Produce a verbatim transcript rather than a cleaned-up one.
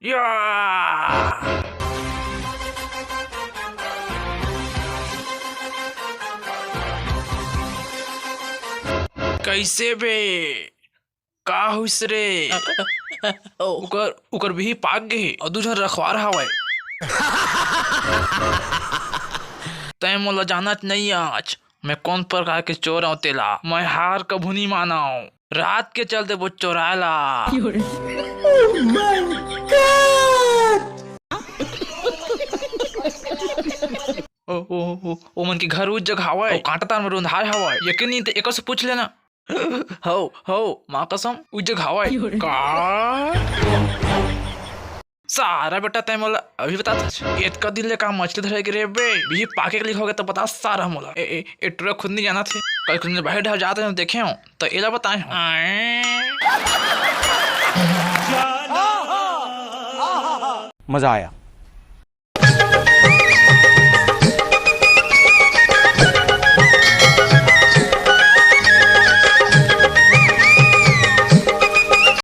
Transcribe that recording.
या! कइसे बे? का होइस रे? ओ। ओकर, ओकर बिही पाक गे हे अउ दू झन रखवार हावय। तैं मोला जानत नइ अस, मैं कोन प्रकार के चोर अंव तेला। मैं हार कभू नइ मानंव। रात के चल देबो चोराय ला। ओ, ओ, ओ, ओमन के घर उही जगह हावय, ओ कांटा तार म रुंधाय हावय। यकीन नइ हे त एकर से पूछ लेना। हव, हव, माँ कसम, उही जगह हावय। का? सारा बेटा, तैं मोला अभी बतात हस। एतका दिन ले का मछली धरे गे रे बे? बिही पाके के लिखोगे त बता सारा मोला। ए, ए, ए टुरा खुद नइ जानत हे। कल खुद बाहिर डहर जात रहेंव, देखे हंव, त एला बताए हंव। आय। मजा आया।